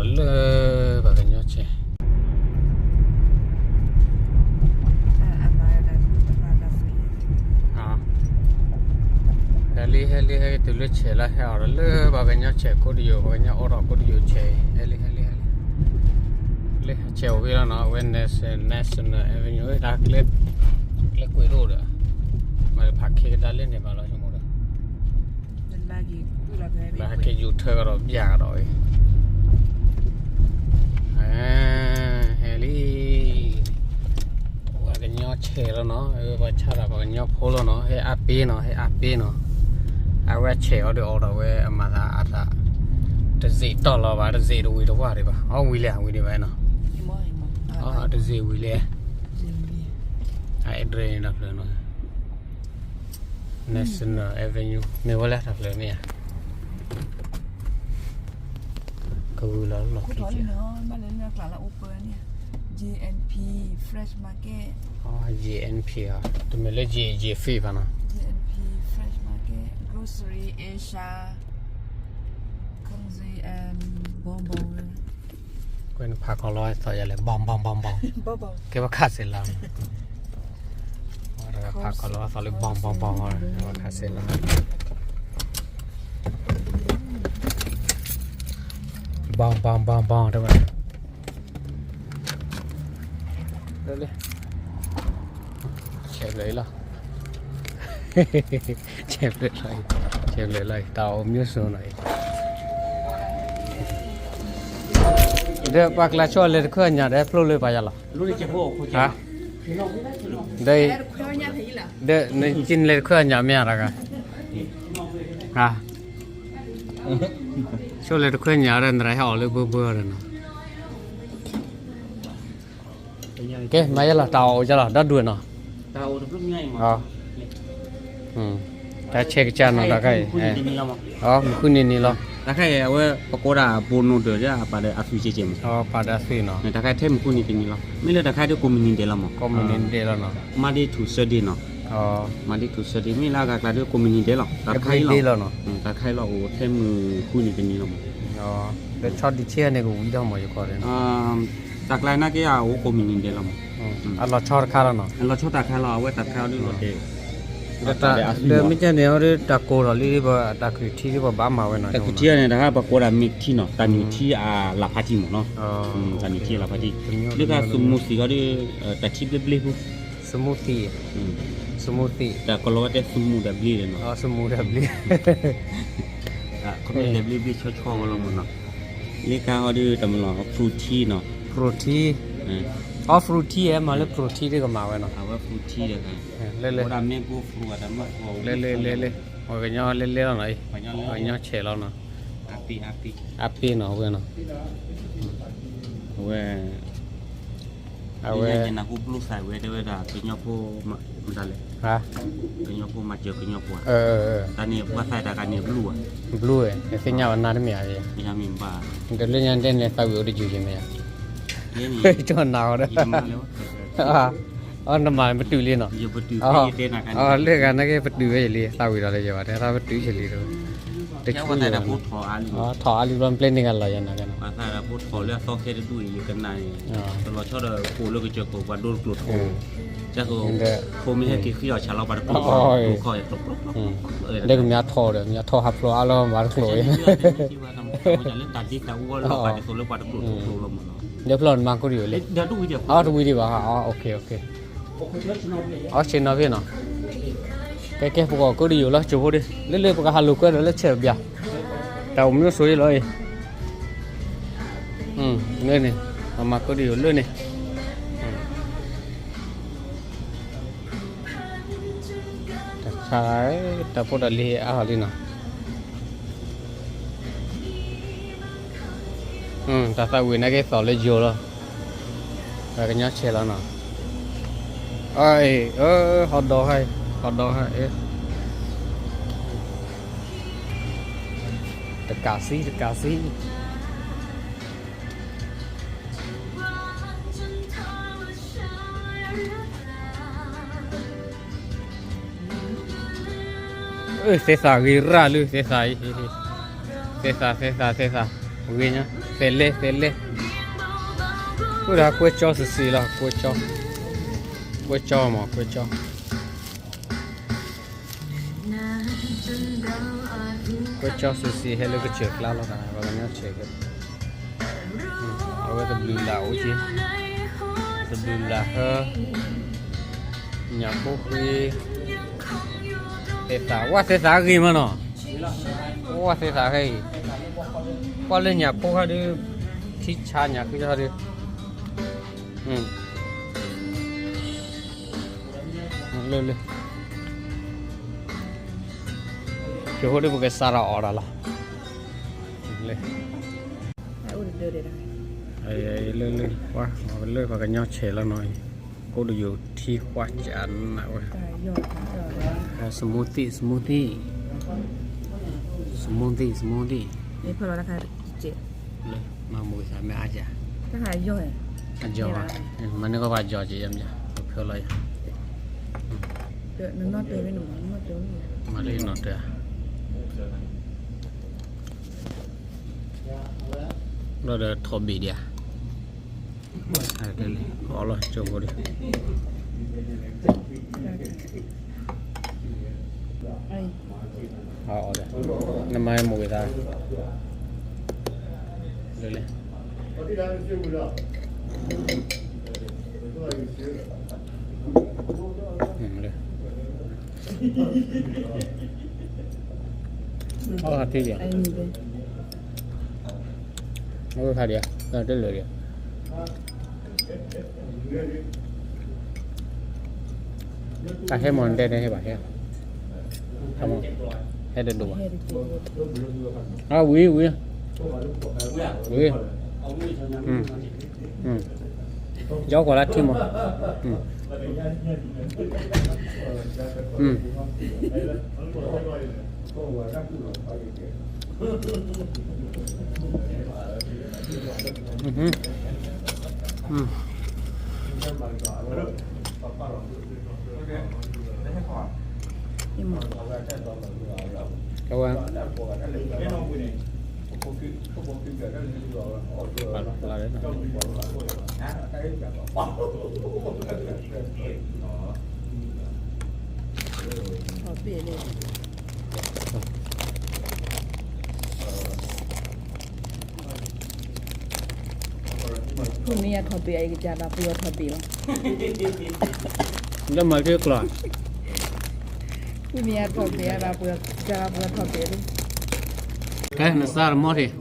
လၢပှၤကညီဆဲး ဟဲလံ ဟဲလံ ဟဲတုၤလၢဆဲးလၢဟဲအီၤဒီး လၢပှၤကညီဆဲးကိးတယိာ် ပှၤကညီအိးထီၣ်ကိးတယိာ်ဆဲး ဟဲလံ ဟဲလံ ဟဲလံ လၢဆဲးအိၣ်ဝဲလီၤနီၤ အဝဲ National Avenue ဝဲဒၣ်ကျဲ ကျဲကွံာ်တအိၣ်ဒီး မ့ၢ်ဖးခ့ကဒါလၢန့ၣ်ဘၣ်လီၤ ဆိကမိၣ်ဒီး ဘၣ်ဟဲက့ၤယူၤထၢကဒီးပျၢ်ကဒီးအံၤ ဟဲလံ ပှၤကညီဆဲးလီၤနီၤ ပှၤဆါတၢ်ပှၤကညီဖိလီၤနီၤ ဟဲအါပ့ၤနီၤ ဟဲအါပ့ၤနီၤ အဝဲဆဲးအီၤဒီးအိးထီၣ်ဝဲအမၤသးအသး တစ့းတီၢ်လီၤဘၣ် တစ့းတဝံၤတဝါဒံးဘၣ် အီဝံၤလဲၣ် ဝံၤဒံးဘၣ်နီၤ တစ့းဝံၤလဲၣ် အ address န့ၣ်တၢ်ဖျၢၣ်နီၤ National Avenue မ့ၢ်ဝဲလၢတၢ်ဖျၢၣ်မ့ၢ်ဧါ ကဝံၤလီၤလီၢ်ခံက့ၤ J N P Fresh Market အ J N P ဧါ တမ့ၢ်လၢ J J Free ဘၣ်နီၤ J N P Fresh Market Grocery Asia ခီၣ်စ့ and Bonbon ကွဲနဖးကီၤလီၤသီၣ်ယၤလဲၣ် ဘီဘီဘီဘီ ကဲဘၣ်ခးစဲးလီၤ ဖးကီၤလီၤသီၣ်လၢ ဘီဘီဘီဘီ ခးစဲးလီၤ ဘီဘီဘီဘီ တဲဝဲ လၢလၢ ဆဲးဖျၢၣ်အံၤလီၤ ဆဲးဖျၢၣ်လီၤ ဆဲးဖျၢၣ်လီၤ တၢ်အိၣ်မံၤစိၤနီၤအံၤ ဒီးပှၤကျါဆိလဲၤတခွဲးညၣ်ဒီးဖျိလၢပှၤယၤလီၤ ဒီး ဒီး နလဲၤတခွဲးညၣ်မ့ၢ်ဧါတဂၤ ဆိလဲၤတခွဲးညၣ်ဒီး နရဟဲအီၣ်လၢဘၢဘၢဒီးနီၤ ကဲ မၤယဲလီၤ တၢ်အီၣ်အိၣ်ယဲလီၤ ဒီဒူၣ်နီၤ တၢ်ဆဲးကစၢ်နီၤ တၢ်ခါအံၤ မုၢ်ဃုနံၤနံၤလီၤ မုၢ်ဃုနံၤနံၤလီၤ တၢ်ခါအံၤ အဝဲပကိးဒၣ်ဘိနိဒၢး ပာ်ဒီးအသွံၣ်ကဲကဲမး ပာ်ဒီးအသွံၣ်နီၤ တၢ်ခါထဲမုၢ်ဃုနံၤတနံၤလီၤ မ့ၢ်လၢတၢ်ခါဒ်ကိးမုၢ်နံၤဒဲးလီၤမး ကိးမုၢ်နံၤဒဲးလီၤနီၤ Monday to Sunday နီၤ Monday to Sunday မ့ၢ်လၢအဂၤကျါဒ်ကိးမုၢ်နံၤဒဲးလီၤ တၢ်ခါအံၤလီၤ တၢ်ခါအံၤလီၤ အိၣ်ထဲမုၢ်ဃုနံၤတနံၤလီၤမး ဒီးဆီဒံးဆ့န့ၣ် ကဝံၤထီၣ်မးယကီး တၢ်ကျါနာ်က့အအိၣ်ကိးမုၢ်နံၤဒဲးလီၤမး အလီၤဆီတခါလီၤနီၤ အလီၤဆီတၢ်ခါလီၤ အဝဲတၢ်ခါအီၤဒ်လီၤတဲာ် ဒီးမ့ၢ်ကဲန့ၣ် အီၤဒ်တၢ်ကိးထီၣ်လံ တၢ်ခုၣ်ထံဒ်ပှၤဘၣ်မၤဝဲနီၤ တၢ်ခုၣ်ထံန့ၣ် တၢ်ခါပကိးဒၣ်မ့ၢ်ထံနီၤ တၢ်နုၢ်ထံအလၢ်ဖးထံမးနီၤ တၢ်နုၢ်ထံအလၢ်ဖးထံ လၢခါ smoothie အီၤဒ် တၢ်ထံဘျ့ဘျ့ဖိ smoothie smoothie တၢ်ကလီၤဝဲတဲ smooth ဒီးဘျ့ဒီးနီၤ smooth ဒီးဘျ့ ခီဖျိလဲၤဘျ့ဘျ့ဆှီဆှီဝဲလီၤမးနီၤ လၢခါအီၤဒ်တၢ်မၤလီၤ fruity နီၤ fruity အီ fruity မၤလၢ fruity ဒ်ကမၤဝဲနီၤ အဝဲ fruity ဒီး လၢလၢ လၢလၢ ပှၤကညီလဲလဲလီၤနီၤ ပှၤကညီဆဲးလီၤနီၤ အပ့ၤနီၤ အဝဲနီၤ အဝဲ အဝဲ ယနၢ်ဟူဘျုးသးဝဲတဲဝဲဒၣ် ကညီဖိ မတၤလဲၣ် ကညီဖိမၤစၢၤကညီဖိ တၢ်န့ၣ်ပှၤသးတၢ်ကန့ၣ်ဘျုးဝဲ ဘျုးဝဲ ယသ့ၣ်ညါဘၣ်နၤတမ့ၢ်ဧါ တဘျီညါတဲန့ၣ် သးဝံၣ်အိၣ်တယုၢ်ယမ့ၢ်ဧါ ကၠီနၤအီၤဒီး အီ နမၤပတုာ်လံနီၤ လၢဂၤနာ်က့ပတုာ်ဝဲယလံ သးဝံၣ်ဒီးလၢယဘၣ် တဲသးပတုာ်ယလံ တဆူ ထီၣ်အါလံဘျီ ပျဲန့ၢ်ဂၤလီၤယၤနၤက့နီၤ တလီၤဆီဒီး ဖိမ့ၢ်ဟဲက့ၤဃံအီၣ်ဆၣ်လီၤပှၤတကျိၤ ဒီးကမၠါထီၣ်ဒီး မၠါထီၣ်ဟးဖျိးအါလီၤ မၤတကျိၤ လၢဖျီၣ်နမၤကိးဒံးဧိၤလံ အီ တဝံၤဒံးဘၣ် အီ ဆ့ၣ်နီၤဖဲနီၤ ကဲကဲ ပကီၢ်ကိးဒံးယိာ်လီၤ ကၠိဖိဒံး လၢလၢပကဟးလိာ်ကွဲဒီးလၢဆဲးတဘျီ တၢ်အိၣ်မူဆိးယဲလီၤအံၤ လၢန့ၣ် ပမၤကိးဒံးယိာ်လၢန့ၣ် တၢ်ဆါ တၢ်ဖိတၢ်လံၤအါဟီၣ်လံနီၤ တၢ်သးဝံၣ်နာ်က့သီၣ်လၢယိာ်လီၤ ပှၤကညီဆဲးလီၤနီၤ အ ဟီၣ်ဒီးဟဲ ဟီၣ်ဒီးဟဲ တကးစံ တကးစံ သ့သးဂ့ၤရၣ်လၢ သ့သးအံၤ သ့သး သ့သး သ့သး ဂ့ၤညါ, သဲးလဲ, သဲးလဲ, အိၣ်ဒီးကွဲၢ်ကၠီစံးစံးလီၤ, ကွဲၢ်ကၠီ, ကွဲၢ်ကၠီမး, ကွဲၢ်ကၠီ, ကွဲၢ်ကၠီစံးစံး ဟဲလၢကစၢၢ်ကျါလီၤ, ပှၤကညီဆဲးကဲ, အဝဲတဘျုးလၢ်အိၣ်က့, တဘျုးလၢ်ဟၢ, ညၣ်ဖိဃ့, သဲးသး, ဝဲသဲးသးဂ့ၤမးနီၤ, ဝဲသဲးသးဟဲအံၤ, ကွၢ်လၢညၣ်ဖိခါဒုး, ထံဆါညၣ်ဃ့ခါဒုး, လၢလၢ, ကဟိဒ်ပကစးထီၣ်အီၣ်တၢ်လီၤ, လၢ, လၢလၢ, ပှၤလၢပှၤကညီဆဲးလီၤနီၤ, ကိးဒယူၣ်ထံကွၢ်ကၠးနးဝဲ, smoothie, smoothie, smoothie, smoothie, လၢမၤမူၤသးမ့ၢ်အါကၠး, အကၠီ, မၤန့ၢ်ကီၢ်ပှၤကၠီက့ၤယါမ့ၢ်, ဖၢလီၤယါ, မၤလၢယနီၣ်တၢၤ, ဘျီဒီးထီၣ်ဘ့ၣ်ဒံးဧါ, အီၣ်လီၤကၠိဖိဒံး, နမၤမူၤက့ၤသး, လၢ, အီၣ်ခါထံဒံး, အီၣ်ခါဒံး, တလၢာ်ဒံး, တၢ်ဟဲမီၢ်ဒဲးန့ၣ်ဟဲဘၣ်ဟဲ, ဟဲတဒိၣ်ဘၣ်, ဝံၤဝံၤ, ဝံၤ, ယီကွၢ်လၢထံမီၢ်, ဝဲ, ဖုမ့ၢ်ယၤထီၣ်ဘ့ၣ်အံၤ ကစၢ်ဘၣ်ပှဲၤထီၣ်ဘ့ၣ်လီၤ, လၢမၤက့ၤကျီၢ်, ဖုမ့ၢ်ယၤထီၣ်ဘ့ၣ်အံၤ ကစၢ်ဘၣ်ပှဲၤထီၣ်ဘ့ၣ်လီၤ, ကဲနစၢ်တမီၢ်ထံး,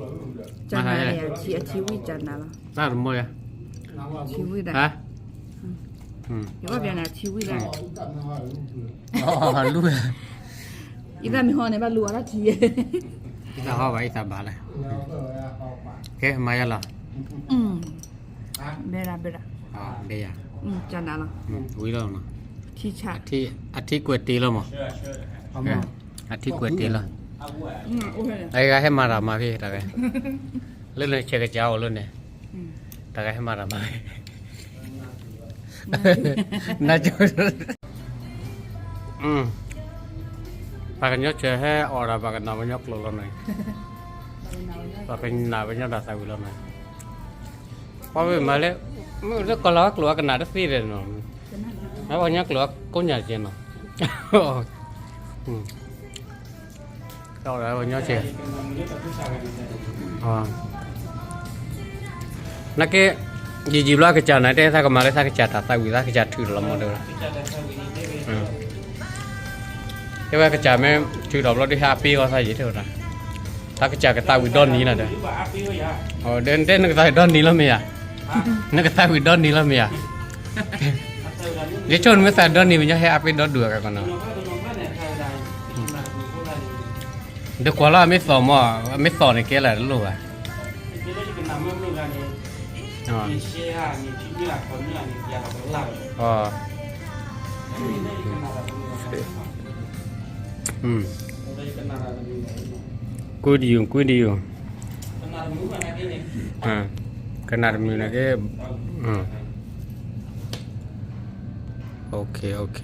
အထံဝံၣ်ကနၤလီၤ, စၢ်တမီၢ်ယၤ, ထံဝံၣ်ဒၣ်, ယဘၣ်ပျဲနၤထံဝံၣ်ဒၣ်, လူ, ယသးမ့ၢ်ဟီန့ၣ် ဘၣ်လူအီၤလၢထံ, ယသးဟီဘၣ် ယသးဘၣ်လဲၣ်, ကဲမၤယၤလီၤ, ဘဲဒၣ်ဘဲဒၣ်, ဘဲယၤ, ကနၤလီၤ, ဝံၤလီၤ, ထံဆး, အထံကွဲးတ့ၢ်လီၤမး, အထံကွဲးတ့ၢ်လီၤ, အဂၤဟဲမၤတၢ်မၤဖဲတၢ်ဂၤ, လၢန့ၣ်ဆဲးကစၢ်အိၣ်လၢန့ၣ်, တၢ်ဂၤဟဲမၤတၢ်မၤဖဲ နကၠီ, ပှၤကညီဆဲးဟဲအီၣ်ဒီး ပှၤကနၣ်ပှၤကညီကျိာ်လီၤန့ၣ်, ပှၤကနၣ်ပှၤကညီတၢ်သးဝံၣ်လီၤန့ၣ်, ပှၤဝဲမၤလၢ, မ့ၢ်လၢကီၢ်လီၤကကျိာ်အကနၣ်တသ့ဒီးနီၤ, ပှၤကညီကျိာ်အကိးညါကဲနီၤ, ကညီဆဲး, နာ်က့, ယံာ်ယံာ်ဘျီကစၢ်န့ၣ် တဲသးကမၤလၢသးကစၢ်တၢ်သးဝံၣ် သးကစၢ်ထုးထီၣ်လီၤမးဒီး, တဲဝဲကစၢ်မ့ၢ်ထုးထီၣ်ဘျီဒီး ဟဲအါပ့ၤအီၤသးယံာ်ထဲဝဲဒၣ်, သးကစၢ်ကသးဝံၣ်ဒီနံၤလီၤဒီး, တဲနကသးဝံၣ်ဒီနံၤလီၤမ့ၢ်ဧါ, နကသးဝံၣ်ဒီနံၤလီၤမ့ၢ်ဧါ, ယဆိကမိၣ်နမ့ၢ်သးဒီနံၤ ပညီဟဲအါပ့ၤဒီဒူၣ်အကကီးနီၤ ဒီးကွၢ်လီၤ အမ့ၢ်သီၣ်မး, အမ့ၢ်သီၣ်န့ၣ်ကဲလၢာ်တလိၣ်ဘၣ်. ကွၢ်တယုၢ် ကွၢ်တယုၢ်, ကနၣ်တမုာ်န့ၣ်က့, OK, OK.